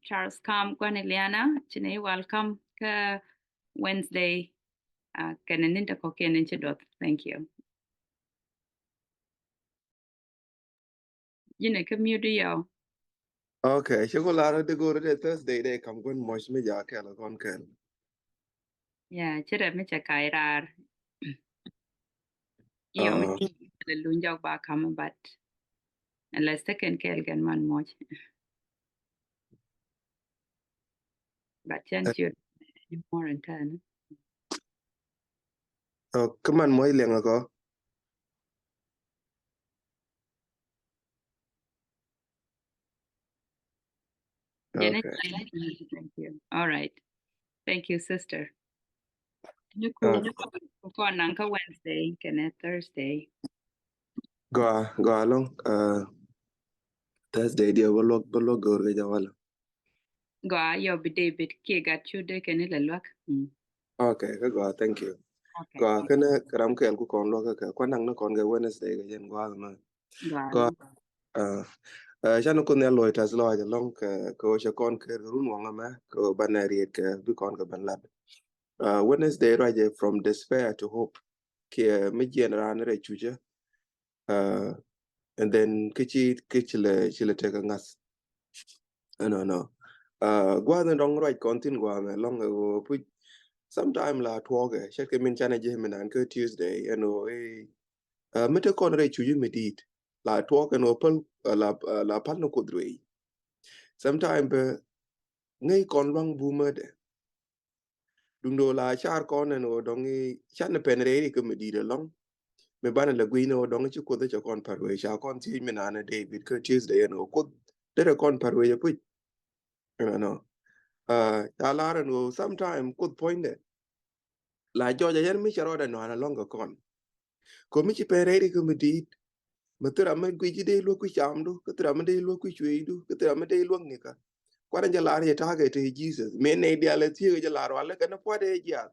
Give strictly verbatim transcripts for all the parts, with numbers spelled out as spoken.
Charles Kam, gua̱n Eliana, ci ni welcome kä Wednesday. Uh, kɛnɛ ni̱n te kɔ̱kiɛn in ci duɔth. Thank you. Ji̱n ɛ kä mute yɔ. Okay, ci ku lar di go̱o̱r di Thursday dee kam gua̱n muɔ̱c mi ja kɛl kɔn kɛl. Yeah, ci rɛp mi cɛ ka̱ i̱ raar. Yɔ mi ci lɛ luny jɔk ba kam, but unless te kɛn kɛl kɛn man muɔ̱c. But cɛn ci more in turn. Kä man muɔ̱c liɛŋ akɔ. Jenny, okay. Thank you. All right. Thank you, sister. Ni ku, ah, ni ku kɔn naŋ kä Wednesday kɛnɛ Thursday. Gɔaa, gɔaa ɛlɔ̱ŋ. Uh, Thursday diɛ bä luɔk, bä luɔk go̱o̱r kɛ jɛ wala. Gɔaa, yɔ bi David kiɛ gat cu dee kɛn ilɛ luäk. Mm. Okay, kä gɔaa, thank you. Okay. Gɔaa, kɛn ɛ kɛ ram kɛɛl ku kɔn luäk kɛ kɛ kuan naŋ ni kɔn kɛ Wednesday kɛ jɛn gɔaa mɛ. Gɔaa. Gɔaa. Uh, uh, can kun ya luɔi tas lɔac ɛlɔ̱ŋ kɛ, kɛ wä cɛ kɔn kɛ run waŋ mɛ kɛ wä banɛ riet kɛ bi kɔn kɛ ben lat. Uh, Wednesday ruacɛ from despair to hope. Kiɛ mi jiɛn raan rɛ cucä. Uh, and then kä ci, kä ci lɛ, ci lɛ tekɛ ŋa̱th. Ɛnɔ, nɔ. Uh, gua̱a̱th in dɔ̱ŋ ruac kɔn thi̱n gua̱a̱th mɛ lɔ̱ŋ ɛ ɣöö puc. Sometime la tuɔɔkɛ, ce̱tkɛ min canɛ ji̱ min an kä Tuesday, ɛn ɣöö i̱, uh, mi te kɔn rɛy cuc mi di̱i̱t. La tuɔɔkɛ ɛn ɣöö päl, uh, la, uh, la päl ni Kuoth ruëëc. Sometime bɛ ŋäc kɔn lua̱ŋ bumädɛ. Duundɛ ɣöö la car kɔn ɛn ɣöö dɔ̱ŋ i̱ canɛ pɛn rɛy ri kä mi di̱i̱t ɛlɔ̱ŋ. Mi banɛ lɛ gui̱cni ɣöö dɔ̱ŋ i̱ ci Kuoth i̱ cɛ kɔn pär wee ca kɔn thiec mi naan ɛ David kä Tuesday ɛn ɣöö Kuoth derɛ kɔn pär wee ɛ puc. Ɛnɔ, nɔ. Uh, ca lar ɛn ɣöö sometime Kuoth puɔ̱nydɛ la jɔɔc ɛ yɛn mi cɛ rɔɔdɛ nɔa̱n ɛlɔ̱ŋ kɛ kɔn. Kɛ mi ci pɛn rɛy ri kä mi di̱i̱t. Mi thira mi guic ji̱ dee luäk kui̱ camdu, kä thira mi dee luäk kui̱ cueecdu, kä thira mi dee luäk nikä. Kuarɛ jɛ lar yɛ ta̱a̱ kɛ te Jesus. Mi nɛy diaal ɛ thieek jɛ lar walɛ kɛn pua̱t ɛ jiath.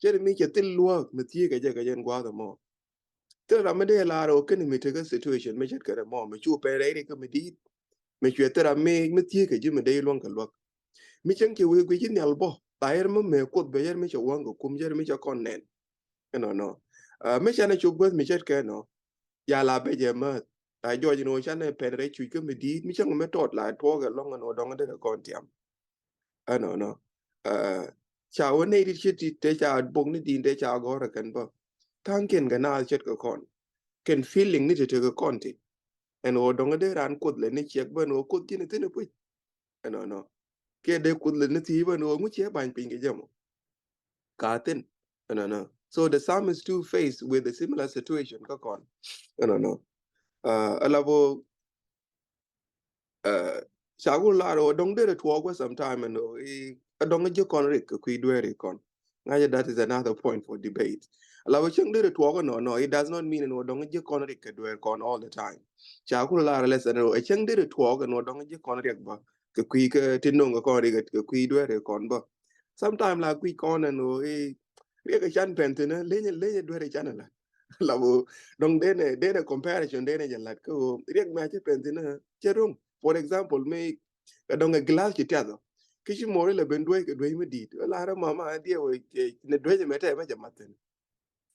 Cɛ mi cɛ thil luäk mi thieek jɛ kɛ jɛn gua̱a̱th ɛmɔ. Thil ram mi dee lar ɔ kɛn mi tekɛ situation mi ce̱tkɛ ɛmɔ mi cu pɛn rɛy ri kä mi di̱i̱t. Mi cuɛ thil ram mi, mi thieek kɛ ji̱ mi dee luäŋ kɛ luäk. Mi cäŋ cɛ wee guic ji̱ nhial bä la yɛr mi mɛ Kuoth bɛ yɛr mi cɛ wäŋ kɛ kum yɛr mi cɛ kɔn nɛn. Ɛnɔ, nɔ. Uh, mi canɛ cop guäth mi ce̱tkɛ nɔ. Ya la bɛ jɛ mäth. La jɔɔc ni wä canɛ pɛn rɛy cuc kä mi di̱i̱t mi cäŋ mi tɔt la tuɔɔk ɛlɔ̱ŋ ɛn wä dɔŋ derɛ kɔn tiam. Ɛnɔ, nɔ. Uh, ca wä nɛy dit ci ti te ca bok ni di̱i̱n te ca gɔ̱r ɛ kɛn bä. Tha̱a̱ŋkiɛn kɛ naath ce̱tkɛ kɔn. Kɛn feeling ni te tekɛ kɔn ti. Ɛn wä dɔŋ derɛ an Kuoth lɛ ni ciɛk bä ɛn wä Kuoth ji̱n ɛ thi̱n ɛ puc. Ɛnɔ, nɔ. Kiɛ dee Kuoth lɛ ni thi̱i̱ bä ɛn wä ŋu ciɛ ba̱ny piny kɛ jɛ mɔ. Ka thi̱n. Ɛnɔ, nɔ. So the psalmist too faced with a similar situation kä kɔn. Ɛnɔ, nɔ. Uh, ala bo, uh, ca ku lar ɔ dɔŋ derɛ tuɔɔk wä sometime ɛn ɔ i̱ a dɔŋ ji̱ kɔn rik kɛ kui̱ dueeri kɔn. Ŋa̱cä, that is another point for debate. Ala bo cäŋ derɛ tuɔɔk ɛnɔ, nɔ, it does not mean ɛn ɔ dɔŋ ji̱ kɔn rik kɛ dueer kɔn all the time. Ca ku lar lesson ɛn ɔ cäŋ derɛ tuɔɔk ɛn ɔ dɔŋ ji̱ kɔn rik bä kɛ kui̱ kɛ ti no̱ŋ kɛ kɔn rik kɛ kui̱ dueeri kɔn bä. Sometime la kui̱ kɔn ɛn ɣöö i̱ riɛk ɛ can pɛn thi̱n ɛ lenyɛ, lenyɛ duer ɛ can ɛ la. La bo dɔŋ denɛ, denɛ comparison denɛ jɛ lat kä ɣöö riɛk mi a cɛ pɛn thi̱n ɛ cɛ ro̱ŋ. For example, mi kɛ dɔŋ ɛ glass ci tiath ɔ. Ki ci mor ilɛ ben duec kɛ duec mi di̱i̱t. Ɛ la rɛ mama a diɛ wee nɛ duec ɛmɛ tɛ mɛ jɛ math thi̱n.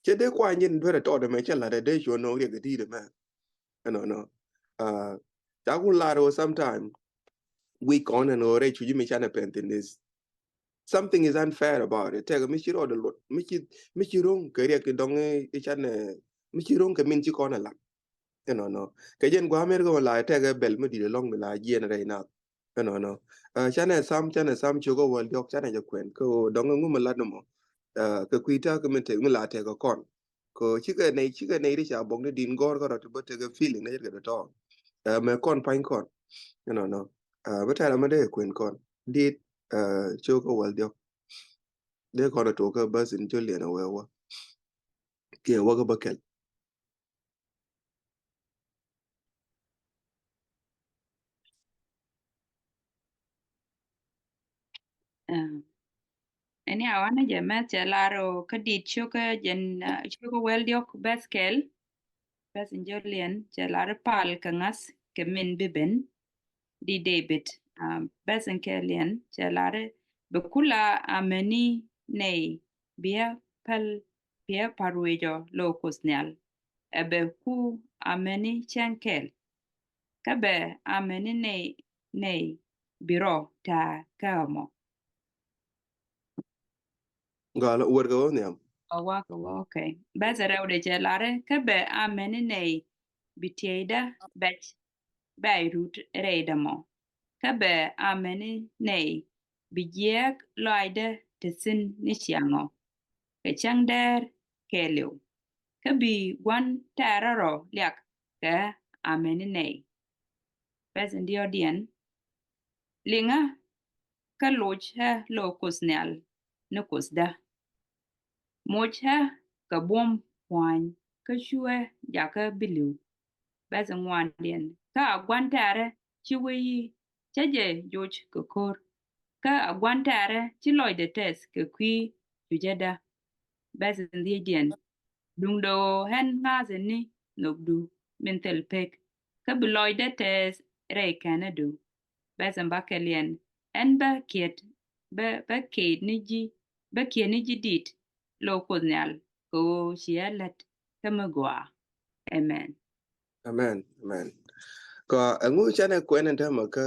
Cɛ dee kuany jɛn duer ɛ tɔɔt ɛmɛ cɛ lat ɛ dee cuɔ no̱o̱ŋ riɛk ɛ di̱i̱t ɛmɛ. Ɛnɔ, nɔ. Uh, ca ku lar ɣöö sometime wi̱i̱ kɔn ɛn ɣöö rɛy cuc mi canɛ pɛn thi̱n is something is unfair about it. Tɛkɛ mi ci rɔɔdɛ luɔt, mi ci, mi ci ro̱ŋ kɛ riɛk ti dɔŋ i̱ canɛ, mi ci ro̱ŋ kɛ min ci kɔn ɛ lat. Ɛnɔ, nɔ. Kɛ jɛn gua̱a̱ mɛr kɛ ɣöö la tɛkɛ bɛl mi di̱t ɛlɔ̱ŋ mi la jiɛn rɛy nath. Ɛnɔ, nɔ. Uh, canɛ Sam, canɛ Sam cio̱k ɛ wäl diɔ̱k canɛ jɛ kuɛn kɛ ɣöö dɔŋ ŋu mi lat nɔmɔ. Uh, kɛ kui̱ ta̱a̱ kɛ mi tek mi la tɛkɛ kɔn. Kɛ cikɛ nɛy, cikɛ nɛy ti ca bok ni din gɔr kɛ rɔ ti bä tekɛ feeling ni ce̱tkɛ tɔ̱tɔ̱. Ɛ, mɛ kɔn pa̱ny kɔn. Ɛnɔ, nɔ. Ɛ, bä tɛ̈rɛ mɛ dee kuën kɔn. Dit, ɛ, cio̱k kä wäl diɔ̱k. Dee kɔn ɛ tok kä bäth in Julian ɛ wee wä. Kiɛ wä kä bä kɛl. Ɛn ya wanɛ jɛ mɛth cɛ lar ɔ kä dit cio̱k kä jɛn, ɛ, cio̱k kä wäl diɔ̱k bäth kɛl. Bäth in Julian cɛ lar pal kɛ ŋa̱th kɛ min bi ben. Di David. Bɛth in kɛl yɛn cɛ lar i̱ bɛ kula amäni nɛy biɛ päl, biɛ päl ruëëcɔ lo̱ Kuoth Nhial. Ɛ bɛ ku amäni cäŋ kɛl. Kä bɛ amäni nɛy, nɛy bi rɔ ta̱a̱ kä ɛmɔ. Gal wär kɛ wä nhiam. A wä kɛ wä, okay. Bɛth rɛw dee cɛ lar i̱ kä bɛ amäni nɛy bi tiɛydä bɛc bɛ a rut rɛydɛ mɔ. Kä bɛ amäni nɛy bi jiɛɛk lɔaacdä te thi̱n ni ciaŋɔ kɛ cäŋ dɛɛr kɛɛliw. Kä bi gua̱n tɛ̈rä rɔ liak kɛ amäni nɛy. Bɛth in diɔ̱ɔ̱kdiɛn. Liŋä kä loc ɣä lo̱ Kuoth Nhial ni Kuothdä. Moc ɣä kɛ buɔ̱m pua̱a̱ny kä cuɛ jakä bi li̱w. Bɛth in ŋuandiɛn. Kä a gua̱n tɛ̈rä ci wee i̱ cä jɛ joc kɛ ko̱r. Kä a gua̱n tɛ̈rä ci lɔcdɛ tɛth kɛ kui̱ cucädä. Bɛth in dhiecdiɛn. Duundɛ ɣöö ɣän ŋa̱thäni nhökdu min thil pek. Kä bi lɔcdä tɛth rɛy känädu. Bɛth in bäkɛliɛn. Ɣän bä kiɛt, bä, bä kiɛt ni ji̱, bä kiɛt ni ji̱ di̱t lo̱ Kuoth Nhial kɛ ɣöö ci ɣä lät kä mi gɔaa. Amen. Amen. Amen. Kɔ ɛŋu canɛ kuɛn in täämɛ kä,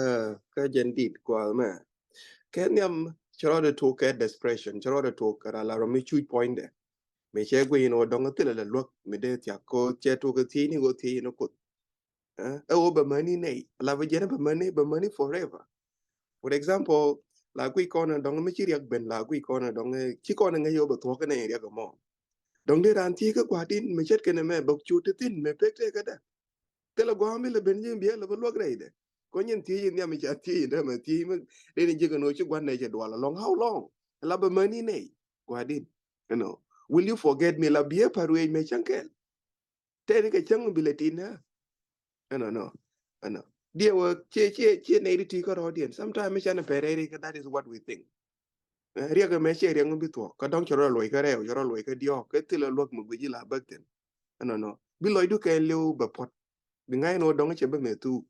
kä jɛn di̱t gua̱a̱th mɛ. Kɛ nhiam cɛ rɔɔdɛ tuɔk kɛ desperation, cɛ rɔɔdɛ tuɔk kɛ ral a rɔ mi cuc puɔ̱nydɛ. Mi cɛ guic in wä dɔŋ thilɛ lɛ luäk mi dee thiak kɛ cɛ tuɔk kɛ thiec ni wä thiec in Kuoth. Ɛ wä bɛ mäni nɛy la bɛ jɛn bɛ mäni, bɛ mäni forever. For example, la guic kɔn dɔŋ mi ci riɛk ben, la guic kɔn dɔŋ ci kɔn ŋäc wä bɛ thuɔk kɛ nɛy riɛk mɔ. Dɔŋ dee raan thiec kä gua̱a̱thdin mi ce̱tkɛ ni mɛ bɛ cu ti thi̱n mi pek tëkädä. Thilɛ gua̱a̱m bi lɛ ben ji̱ biɛ lɛ bä luäk rɛydɛ. Kɔ nyin thiec in nhiam i̱ ca thiec in dämɛ thiec mi den in ji̱ kɛ no̱o̱ŋ ci gua̱n nɛ cɛ dual alɔŋ. How long? La bɛ mäni nɛy gua̱a̱thdin. You know, will you forget me? La biɛ pa̱r wec mɛ cäŋ kɛl. Tɛni kɛ cäŋ mi bi lɛ tin nä. Ɛnɔ nɔ. Ɛnɔ. Diɛ wä ciɛ, ciɛ, ciɛ nɛy di ti kä rɔɔdiɛn. Sometimes mi canɛ pɛr rɛy ri kä, that is what we think. Riɛk ɛmɛ ciɛ riɛk mi bi thuɔ̱k kä dɔ̱ŋ cɛ rɔ luɔc kä rɛw, cɛ rɔ luɔc kä diɔ̱ɔ̱k kä thilɛ luäk mi guic la bäk thi̱n. Ɛnɔ nɔ. Bi lɔcdu kɛn li̱w bɛ puɔ̱t. Bi ŋa̱c ni wä dɔ̱ŋ cɛ bä mɛ thuk.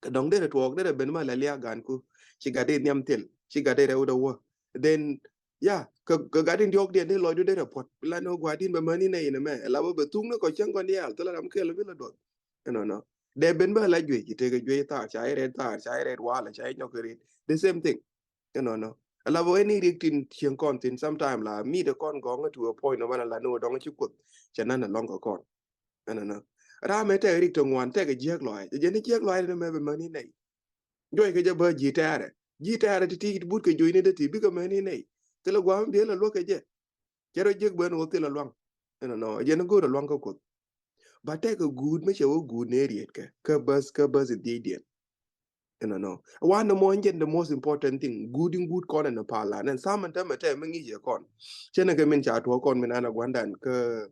Kɛ dɔ̱ŋ derɛ tuɔɔk derɛ ben ma la liak gan ku. Ci gat di nhiam thil. Ci gat di rɛw dɛ wä. Then, ya, kɛ, kɛ gat di diɔ̱ɔ̱k diɛn di lɔcdu derɛ puɔ̱t. Bi la ni wä gua̱a̱thdin bɛ mäni nɛy in ɛmɛ. La bä bɛ thuk ni kɔ cäŋ kɔn diaal. Thilɛ ram kɛl bi la duɔth. Ɛnɔ nɔ. Dee ben bä la juec, tekɛ juec thaar, ca irɛt thaar, ca irɛt walɛ, ca inyɔk irɛt. The same thing. Ɛnɔ nɔ. Ala bä ɛn irik tin cieŋ kɔn thin sometime la mi de kɔn gɔŋ to a point ɔ banɛ la ni wä dɔŋ ci Kuoth cɛ nan alɔŋ kɛ kɔn. Ɛnɔ nɔ. Ram ɛ tɛk rik te ŋuan tɛk jiɛk lɔac. Jɛ ni jiɛk lɔac ni mɛ bɛ mäni nɛy. Juɔc kɛ jɛ bä ji̱ tɛɛrɛ. Ji̱ tɛɛrɛ ti ti but kɛ juɔc ni de ti bikɛ mäni nɛy. Thilɛ guam biɛ la luäk kɛ jɛ. Cɛ rɔ jiɛk bä ni wä thilɛ luaŋ. Ɛnɔ nɔ. Jɛ ni go̱o̱r alɔŋ kɛ Kuoth. Ba tɛk kɛ guut mi cɛ wä guut ni riet kɛ. Kä bäth, kä bäth in dhiecdiɛn. Ɛnɔ nɔ. Wan ni mɔ in jɛn the most important thing. Guut in guut kɔn ɛn pal lan. Ɛn sam in tämɛ tɛk mi ŋi̱i̱c ɛ kɔn. Cɛ ni kɛ min ca tuɔk kɔn min an a gua̱ndan kä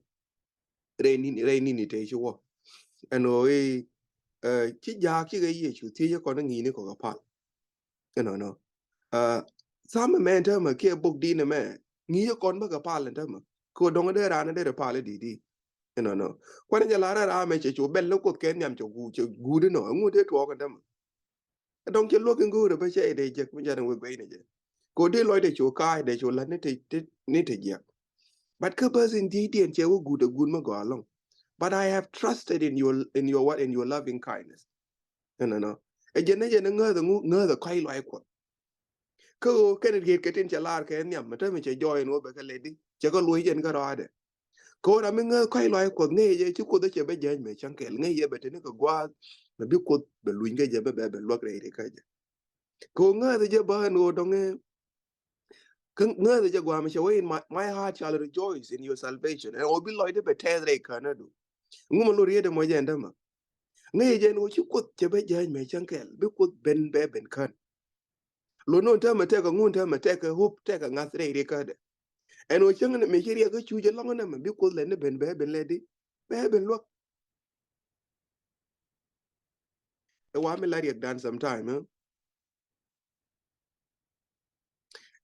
rɛy ni̱ni, rɛy ni̱ni tëë ci wä. Ɛn ɣöö i̱, ɛ, ci jaak cikɛ Yecu thiec kɔn i̱ ŋi̱i̱ni kɔk ɛ pal. Ɛnɔ nɔ. Ɛ, sam ɛmɛ ɛn tämɛ kiɛ bok di̱n ɛmɛ ŋi̱i̱c kɔn bä kɛ pal ɛn tämɛ. Kɛ ɣöö dɔ̱ŋ dee raan dee rɛ pal i̱ di̱t i̱. Ɛnɔ nɔ. Kuan in jɛ lar ɛ ram ɛ cɛ cu bɛl ni Kuoth kɛ nhiam cɛ guut, cɛ guut inɔ. Ɛŋu dee tuɔɔk ɛn tämɛ. Ɛ dɔ̱ŋ cɛ luäk in go̱o̱rɛ bä cɛ ɛ dee jek mi jɛn ɛ wek guɛy ni jɛ. Kɛ ɣöö dee lɔcdɛ cu ka̱a̱cdɛ cu la̱t ni te, te, ni te jiɛk. But kä bäth in dhiecdiɛn cɛ wä guut ɛ guut mi gɔaa ɛlɔ̱ŋ. But I have trusted in your, in your what, in your loving kindness. Ɛnɔ nɔ. Ɛ jɛn ɛ jɛn ɛ ŋääth ɛŋu, ŋääth ɛ kɔ̱a̱c lɔaac Kuɔth. Kä ɣöö kɛn riet kɛ tin cɛ lar kɛ nhiam mi tämɛ cɛ jɔɔy ɛn ɣöö bɛ kɛ lɛt di cɛ kɛ luɔ̱c jɛn kä rɔaadɛ. Kɛ ɣöö ram mi ŋääth kɔ̱a̱c lɔaac Kuɔth ŋäcɛ jɛ ci Kuoth ɛ cɛ bä jääny mɛ cäŋ kɛl ŋäcɛ jɛ bɛ te ni kɛ gua̱a̱th mɛ bi Kuoth bɛ luny kɛ jɛ bɛ bɛ bɛ luäk rɛy ri kä jɛ. Kɛ ɣöö ŋääth jɛ bä ɛn ɣöö dɔ̱ŋ ɛ kä ŋääth jɛ gua̱a̱m cɛ wee in my, my heart shall rejoice in your salvation. Ɛn ɣöö bi lɔcdɛ bɛ tɛth rɛy känädu. Ŋu mɛ lo riet ɛmɔ jɛ ɛn dämä. Ŋäcɛ jɛ ɛn ɣöö ci Kuoth cɛ bä jääny mɛ cäŋ kɛl bi Kuoth ben bɛ ben kän. Lo nɔ ɛn tämɛ tɛkɛ ŋu ɛn tämɛ tɛkɛ hope tɛkɛ ŋa̱th rɛy riɛkädɛ. Ɛn ɣöö cäŋ mi ci riɛk kä cuc ɛlɔ̱ŋ ɛn ɛmɛ bi Kuoth lɛt ni ben bɛ ben lɛt di bɛ ben luäk. Ɛ wa mi la riɛkdan sometime, eh?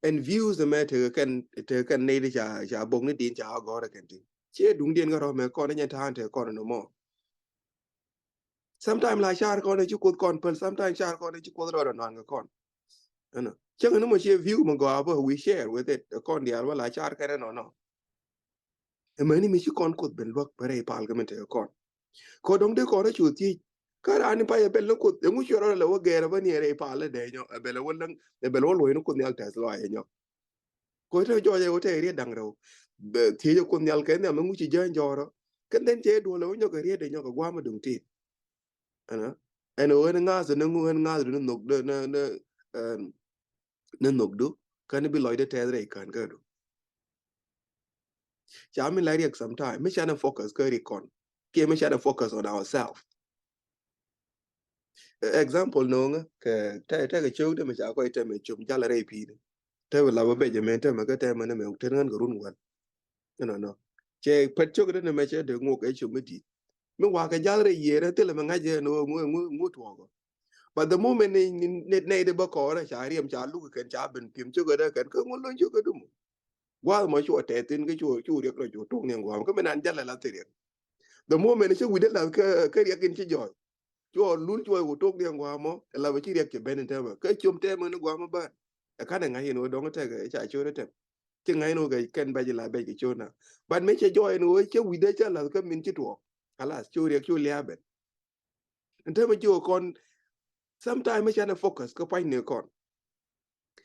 Ɛn views ɛmɛ tekɛ kɛn, tekɛ kɛn nɛy di ca, ca bok ni din ca gɔ̱rä kɛn ti. Ciɛ duŋdiɛn kä rɔ̱ mɛ kɔn ni nyɛn ta̱a̱n tekɛ kɔn ni mɔ. Sometimes la car kɔn ɛ ci Kuoth kɔn päl, sometimes car kɔn ɛ ci Kuoth rɔɔdɛ nɔan kɛ kɔn. Ɛnɔ cäŋ ni mɔ ciɛ view mɔ gɔaa bä, we share with it, kɔn diaal wä la car kɛn ɛnɔ nɔ. Ɛmɛni mi ci kɔn Kuoth ben luäk bä rɛy pal kɛ min tekɛ kɔn. Kɔ dɔŋ dee kɔn rɔ cu thiec. Kä raan ni pay ɛ bɛl ni Kuoth, ɛŋu cuɛ rɔ lɛ wä gɛɛr ɛ bä ni ɛ rɛy pal ɛ dee nyɔ, ɛ bɛl ɛ wä läŋ, ɛ bɛl wä luɔ̱c ni Kuoth Nhial tɛth lɔaac ɛ nyɔ. Kɔ te jɔɔc ɛ wä te riet da̱ŋ rɛw. Bɛ thiec ɛ Kuoth Nhial kɛ nhiam ɛŋu ci jäny jɔɔrɔ. Kɛn then cɛ duɔl ɛ wä nyɔk ɛ riet ɛ nyɔk ɛ gua̱a̱m ɛ duŋ tit. Ɛnɔ ɛn ɣän ŋa̱th ni ŋu ɣän ŋa̱th ni nhok ni ni ni ni nhokdu. Kän bi lɔcdä tɛth rɛy kän kädu. Ca mi la riɛk sometime mi canɛ focus kä ri kɔn kiɛ mi canɛ focus on ourselves. Example noŋä kɛ tɛ tɛ kɛ cok dɛ mi ca kɔc tɛmɛ com jal rɛy pi̱i̱ni. Tɛmɛ la bä Benjamin tɛmɛ kä tɛmɛ ni mɛ tɛn ɣän kɛ run wal. Ɛnɔ nɔ cɛ pɛt cok dɛ ni mɛ cɛ dee ŋok ɛ com mi di̱i̱t. Mi wakɛ jal rɛy yiëër ɛ thilɛ mi ŋa̱c ɛ ni ɣöö ŋu ŋu ŋu tuɔɔkɔ. But the moment ni ni ni nɛy di bä kɔɔrɛ ca riɛm ca luk kɛn ca ben piɛm cok dɛ kɛn kä ŋu lo̱ny cok dɛ mɔ. Gua̱a̱th mɔ cuɔ tɛth thin kä cuɔ cuɔ riɛk lɔ cuɔ tok ni ŋuam kä mi nan jal ɛ la thi riɛk. The moment cä wi̱dɛ lath kä kä riɛk in ci jɔɔc. Cuɔ lul cuɔ ku tok ni ŋuam mɔ ɛ la bä ci riɛk cɛ ben in tɛmɛ kä com tɛmɛ ni guam mɔ bä. Ɛ kanɛ ŋa̱c in wä dɔŋ tɛk ɛ ca cor ɛ tɛm. Ci ŋa̱c in wä kɛ kɛn bɛc la bɛc kɛ cor na. But mi cɛ jɔɔc in wä cä wi̱dɛ cä lath kä min ci tuɔɔk. Kalas cu riɛk cu lia̱a̱ ben. Ɛn täämɛ ji̱ wä kɔn. Sometime mi canɛ focus kä pua̱ny ni kɔn.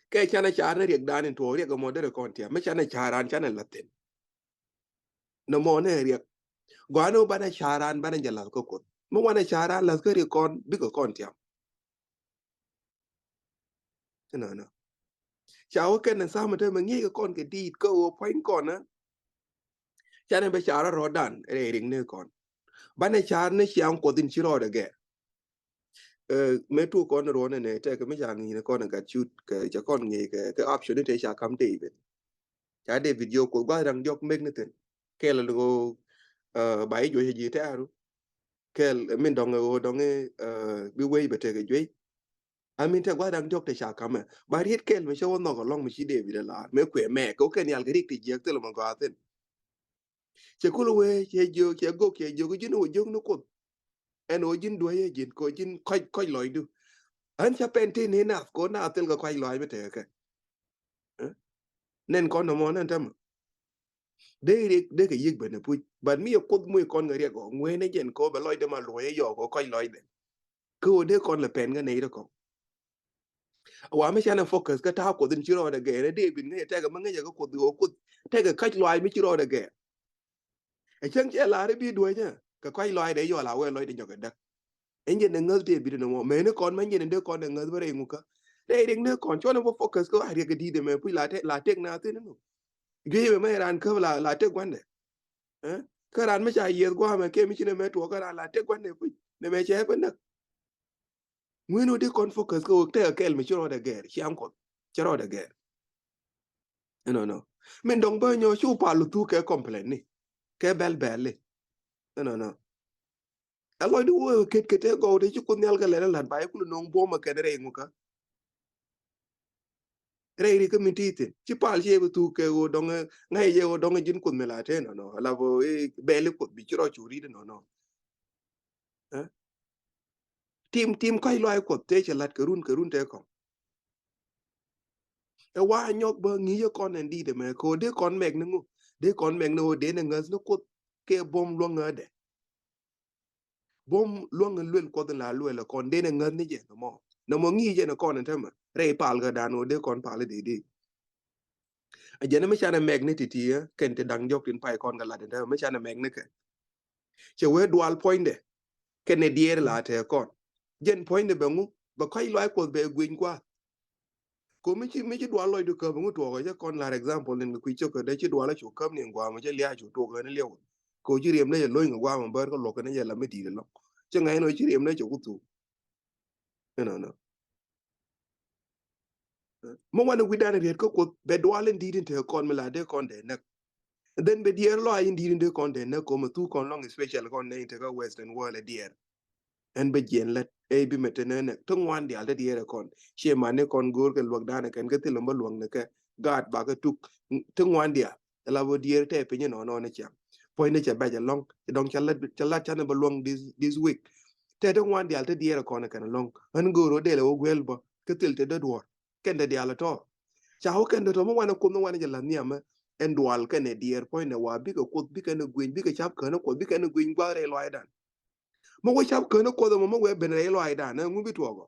Kɛ canɛ ca̱r ni riɛk dan in tuɔɔk riɛk ɛmɔ derɛ kɔn tiam mi canɛ ca̱r an canɛ la̱th thi̱n. Nɔmɔ ni riɛk gɔaa ni wä banɛ ca̱r an banɛ jɛ la̱th kä Kuoth mi wanɛ ca̱r an la̱th kä riɛk kɔn bikɛ kɔn tiam. Nɔnɔ ca wä kɛn ni tha̱a̱m täämɛ ŋi̱eec kɛ kɔn kɛ diit kä wä pua̱ny kɔn. Canɛ bɛ ca̱r rɔɔdan rɛy riɛk ni kɔn. Banɛ ca̱r ni ciaŋ Kuɔth in ci rɔɔdɛ gɛr. Mëë tuɔk kɔn ruɔ̱n ɛnɛ tɛkɛ mi ca ŋi̱i̱n kɔn ɛ gat cut kɛ cɛ kɔn ŋi̱i̱c kɛ kɛ option ni tëë ca ka̱m David. Ca David jiök Kuoth gua̱th da̱ŋ diɔ̱k mek ni thi̱n. Kɛl ni ɣöö ba i̱ juɔc ji̱ tɛ̈ru. Kɛl min dɔ̱ŋ ɣöö dɔ̱ŋ bi wec bɛ tekɛ juec. Amin tɛ gua̱th da̱ŋ diɔ̱k tɛ ca ka̱mɛ ba riet kɛl mi cɛ wä nhɔk ɛlɔ̱ŋ mi ci David ɛ la̱r mëë kuɛ mɛɛk kɛ wä kɛn yal kɛ rik ti jiäk thil mɛ gɔaa thi̱n. Cɛ kul wee cɛ jiök cɛ gök cɛ jiök ji̱n wä jiök ni Kuoth. Ɛn wä ji̱n duäc ɛ ji̱n kɛ wä ji̱n kɔc kɔc lɔcdu. Ɣän ca pɛn tëë ni nath kɛ wä nath thil kɛ kɔc lɔac mi tekɛ kɛ. Nɛn kɔn nɔmɔ nɛn tämɛ. Dee riɛk dee kɛ yiëk ben ɛ puc but mi yɛ Kuoth muc kɔn kɛ riɛk ɔ ŋueen ɛ jɛn kɛ wä bɛ lɔcdɛ ma luɔc ɛ yɔɔk kɛ wä kɔc lɔcdɛ. Kä wä dee kɔn lɛ pɛn kɛ nɛy rɛ kɔn. Wa mi canɛ focus kä ta̱a̱ Kuoth in ci rɔɔdɛ gɛɛr ɛ dee bin ŋäc ɛ tɛkɛ mi ŋäc ɛ kä Kuoth ɣöö Kuoth tɛkɛ kac lɔaac mi ci rɔɔdɛ gɛɛr. Ɛ cäŋ cɛ la̱r i̱ bi duäcä kɛ kɔc lɔaacdɛ yɔl a wee lɔcdɛ nyɔk ɛ däk. Ɛn jɛn ɛ ŋäth tëë bit ɛn ɛmɔ mɛni kɔn mɛn jɛn ɛ dee kɔn ɛ ŋäth bä rɛy ŋukä. Rɛy riɛk ni kɔn cuɔn ɛ bä focus kä a riɛk kɛ di̱i̱t ɛmɛ puc la tëk na thi̱n ɛn ŋu. Juey ɛmɛ mɛ raan käp la tëk gua̱ndɛ. Kä raan mi ca yiëth gua̱a̱mɛ kɛ mi ci nɛ mɛ tuɔɔk kä raan la tëk gua̱ndɛ puc nɛ mɛ cɛ pä näk. Ŋueen wä dee kɔn focus kä wä tɛk kɛl mi ci rɔɔdɛ gɛɛr ciaŋ Kuɔth ci rɔɔdɛ gɛɛr. Ɛnɔnɔ min dɔŋ bä nyɔ cu pal thuk kɛ complain ni kɛ bɛl bɛl li. Ɛnɔnɔ ɛ lɔcdi wä ket ket te gɔw te ci Kuoth Nhial kɛ lɛl ɛ la̱t ba yɛ kul no̱o̱ŋ buɔ̱mɛ kɛn rɛy ŋukä. Rɛy ri kä min ti thi̱n ci pal ci yɛ bi thuk kɛ wä dɔŋ ŋa̱c yɛ wä dɔŋ ji̱n Kuoth mi la te nɔnɔ ala bä bɛl li Kuoth bi ci rɔ cu rit nɔnɔ. Tim tim kɔc lɔac Kuɔth te cɛ la̱t kɛ run kɛ run te kɔŋ. Ɛ wa nyɔk bä ŋi̱i̱c ɛ kɔn ɛn di̱i̱t ɛmɛ kɛ ɣöö dee kɔn mɛk ni ŋu dee kɔn mɛk ni ɣöö dee ni ŋäth ni Kuoth kɛ buɔ̱m luäŋ ŋädɛ. Buɔ̱m luäŋ in luel Kuɔth in la luel ɛ kɔn dee ni ŋäth ni jɛ nɔmɔ nɔmɔ ŋi̱i̱c jɛ ni kɔn ɛn tämɛ rɛy pal kä dan ɣöö dee kɔn pal ɛ dee dee. Ɛ jɛn mi canɛ mɛk ni ti̱ti̱ ɛ kɛn ti da̱ŋ diɔ̱k tin pay kɔn kɛ lat ɛn tämɛ mi canɛ mɛk ni kɛ. Cɛ wee dual puɔ̱nydɛ kɛnɛ diɛɛr la tɛɛ kɔn. Jɛn puɔ̱nydɛ bɛ ŋu bɛ kɔc luac Kuɔth bɛ guiny gua̱a̱th. Ko mi ci mi ci dual lɔcdu käp ŋu tuɔɔk cä kɔn lar example ni kui̱ cök kädɛ ci dual a cu käp ni gua̱a̱m cä lia̱a̱ cu tuɔɔk ɣän liɛw. Ko ci riɛm ni cɛ lo̱ny kɛ gua̱a̱m bär kä luɔk kɛn cɛ la mi di̱i̱t ɛlɔ̱ŋ. Cä ŋa̱c ni ci riɛm ni cɛ ku thuk. Ɛnɔnɔ. Mi wanɛ wi̱dan riet kä Kuoth bɛ dual in di̱i̱t in tekɛ kɔn mi la dee kɔn dee näk. Then bɛ diɛɛr lɔac in di̱i̱t in dee kɔn dee näk ko mɛ thuk kɔn lɔŋ especially kɔn nɛ in tekɛ western world ɛ diɛɛr. Ɛn bɛ jiɛn lät ɛ bi mɛ te nɛ näk te ŋuan diaal te diɛɛr ɛ kɔn. Ciɛ man ni kɔn go̱o̱r kɛ luäk danɛ kɛn kä thil lɔm bä luäŋ ni kɛ gaat bakɛ tuk te ŋuan diaal. Ɛ la bä diɛɛr tɛ piny inɔnɔ ni ciaŋ. Puɔ̱ny ni cɛ bɛc ɛlɔ̱ŋ cɛ dɔŋ cɛ lat cɛ lat canɛ bä luäŋ this this week. Tɛt ti ŋuan diaal ti diɛɛr kɔn kɛn lɔŋ. Ɣän go̱o̱r ɣöö dɛl ɛ wä guɛl bä kä thil ti däduɔr. Kɛn dee diaal ɛ tɔ̱. Ca wä kɛn dee tɔ̱ mi wanɛ kuoth mi wanɛ jɛ la̱th nhiamɛ. Ɛn dual kɛn ɛ diɛɛr puɔ̱nydɛ wa bikɛ kuoth bikɛn ɛ guieny bikɛ cap kään ɛ kuoth bikɛn ɛ guieny gua̱th rɛy lɔaacdan. Mi wä cap kään ɛ kuoth ɛmɔ mi wee ben rɛy lɔaacdan ɛ ŋu bi tuɔɔk ɔ.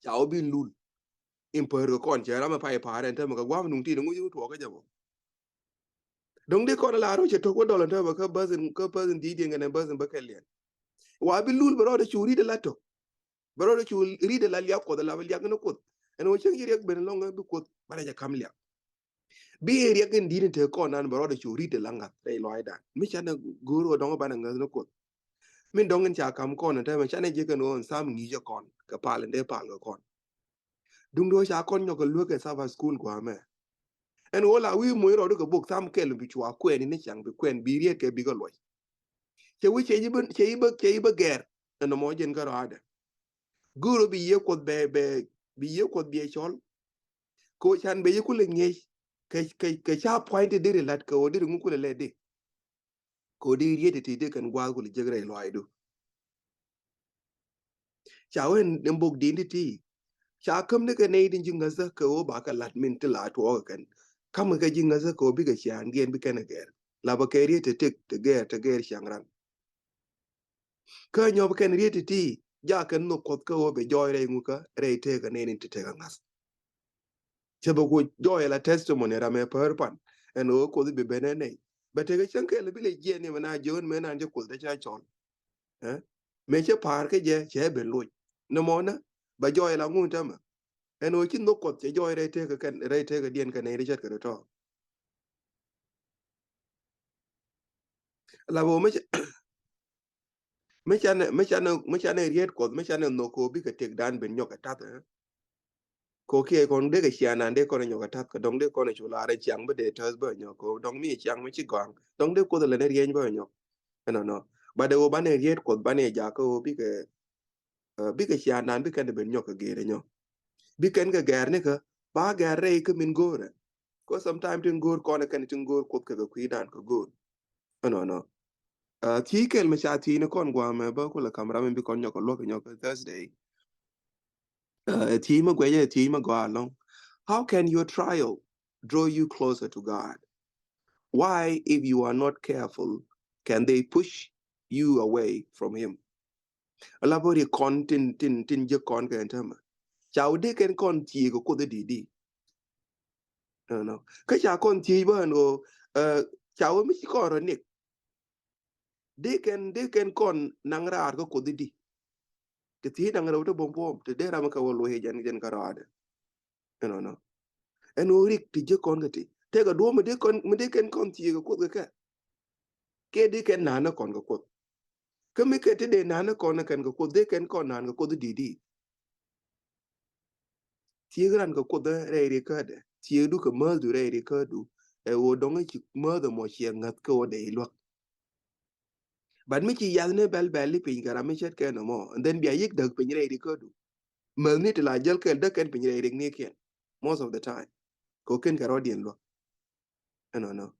Ca wä bin lul. In päär kɛ kɔn cɛ ram ɛ pay pa̱a̱r ɛn täämɛ kɛ gua̱a̱m nuŋ ti̱i̱t ŋu ci wä tuɔɔk kä jɛ bä. Dɔ̱ŋ di kɔn la ro̱c cɛ to̱k wä dɔl ɛn täämɛ kä bäthin kä bäthin di̱i̱t diɛn kɛn ɛ bäthin bä kɛ liɛn. Wa bi lul bɛ rɔɔdɛ cu ri̱t ɛ la tök. Bɛ rɔɔdɛ cu ri̱t ɛ la liak kuɔth ɛ la bɛ liak ni kuoth. Ɛn wä cäŋ ci riɛk ben lɔŋ ɛ bi kuoth bɛ rɛ jɛ ka̱m liak. Bi riɛk in di̱t in te kɔn nan bɛ rɔɔdɛ cu ri̱t ɛ la ŋa̱th rɛy lɔaacdan. Mi canɛ go̱o̱r wä dɔ̱ŋ banɛ ŋäth ni kuoth. Min dɔ̱ŋ in ca ka̱m kɔn in täämɛ canɛ jiäk ɛn ɣöö in tham ŋi̱i̱cä kɔn kɛ pal in dee pal kɛ kɔn. Duŋ duɔ̱ɔ̱c ca kɔn nyɔk kɛ luäk kɛ Sabbath school gua̱a̱mɛ. Ɛn ɣöö la wi̱i̱ moc rɔɔdu kɛ bok tham kɛl bi cua kuɛn in ni caŋ bi kuɛn bi riet kɛ bikɛ luɔc. Cɛ wi̱i̱ cɛ yi bä cɛ yi bä cɛ yi bä gɛr. Ɛn nɔmɔ jɛn kä rɔaadɛ. Go̱o̱r ɣöö bi yiëë kuɔth bɛ bɛ bi yiëë kuɔth biɛ cɔl. Kɛ ɣöö can bɛ yi kulɛ ŋi̱eec kɛ kɛ kɛ ca pua̱ny ti deri la̱t kɛ ɣöö deri ŋu kulɛ lɛ di. Kɛ ɣöö di riet ti ti di kɛn gua̱a̱th kulɛ jek rɛy luaacdu. Ca wen in bok din ti ti. Ca käm ni kɛ nɛy din ji̱ ŋäthä kɛ ɣöö ba kɛ la̱t min ti la tuɔɔk kɛ kɛn. Ka̱m kɛ ji̱ ŋäthä kɛ ɣöö bikɛ ciaŋdiɛn bi kɛn ɛ gɛr. La bä kɛ riet ti tëk ti gɛr ti gɛr ciaŋ ran. Kä nyɔp kɛn riet ti ti. Ja kɛn nhök kuɔth kɛ ɣöö bɛ jɔɔy rɛy ŋukä rɛy tëëk kɛ nɛy din ti tëk ɛ ŋa̱th. Cɛ bɛ ku jɔɔy la testimony ram ɛ päär pan. Ɛn ɣöö kuoth bi ben ɛ nɛy. Bɛ tekɛ cäŋ kɛl bi lɛ jiɛn ni mɛ na jiön mɛ nan jɛ kuoth dee ca cɔl. Ɛ? Mëë cɛ pa̱a̱r kä jɛ cɛ ben loc. Nɔmɔ nä bɛ jɔɔy la ŋun tämɛ. Ɛn ɣöö ci nhök kuɔth cɛ jɔɔy rɛy tëëk kɛn rɛy tëëk diɛn kɛn nɛy ri cät kɛ rɛ tɔ̱. La bɛ ɣöö mëë cɛ Mi canɛ mi canɛ mi canɛ riet kuɔth mi canɛ nhok ko bikɛ tëkdan ben nyɔk kɛ tath. Ko kiɛ kɔn dee kɛ ciaŋ nan dee kɔn nyɔk kɛ tath kɛ dɔŋ dee kɔn cu lar ciaŋ bi dee täth bä nyɔk ko dɔŋ mi ciaŋ mi ci gɔaŋ dɔŋ dee kuoth lɛ ni rieny bä nyɔk. Ɛnɔ nɔ. Ba dee wo banɛ riet kuɔth banɛ jakä wo bikɛ bikɛ ciaŋ nan bikɛn dee ben nyɔk kɛ gɛr nyɔk. Bikɛn kɛ gɛr ni kä ba gɛr rɛy kä min go̱o̱rɛ. Ko sometime tin go̱o̱r kɔn kɛn tin go̱o̱r kuoth kɛ kɛ kui̱dan kɛ go̱o̱r. Ɛnɔnɔ. Thiec kɛl mi ca thiec ni kɔn guamɛ bä kulɛ kam ram in bi kɔn nyɔk kɛ luɔk nyɔk kɛ Thursday. Thiec mi guɛcɛ thiec mi gɔaa alɔŋ. How can your trial draw you closer to God? Why, if you are not careful, can they push you away from him? Ala bä ri kɔn tin tin tin jek kɔn kɛ ɛn tämɛ. Ca wä dee kɛn kɔn thiec kɛ kuoth di di. Ɛnɔ kä ca kɔn thiec bä ɛn ɣöö ca wä mi ci kɔn rɔ nik. Dee kɛn dee kɛn kɔn naŋ raar kä kuoth di. Ti thiec naŋ rɛw ti buɔm buɔm ti dee ram kɛ wä luɔc jɛn jɛn kä raar dɛ. Ɛnɔnɔ. Ɛn ɣöö rik ti jiäk kɔn kɛ ti tekɛ duɔ̱ɔ̱p mi dee kɔn mi dee kɛn kɔn thieek kɛ kuoth kɛ kɛ. Kɛ dee kɛn na̱a̱n ni kɔn kɛ kuoth. Kä mi kɛ ti dee na̱a̱n ni kɔn kɛn kɛ kuoth dee kɛn kɔn na̱a̱n kɛ kuoth di̱i̱t di̱i̱t. Thieek ran kɛ kuoth rɛy ri kädɛ thieekdu kɛ määthdu rɛy ri kädu. Ɛ ɣöö dɔ̱ŋ ci määth ɛmɔ ciɛ ŋäth kɛ ɣöö dee iluäk. But mi ci yath ni bɛl bɛl i̱ piny kɛ ram mi ce̱tkɛ nɔmɔ and then bia yik däk piny rɛy ri kädu. Mäthni ti la jäl kɛl däk kɛn piny rɛy riknikiɛn most of the time. Kɛ ɣöö ken kɛ rɔ̱diɛn luäk. Ɛnɔnɔ.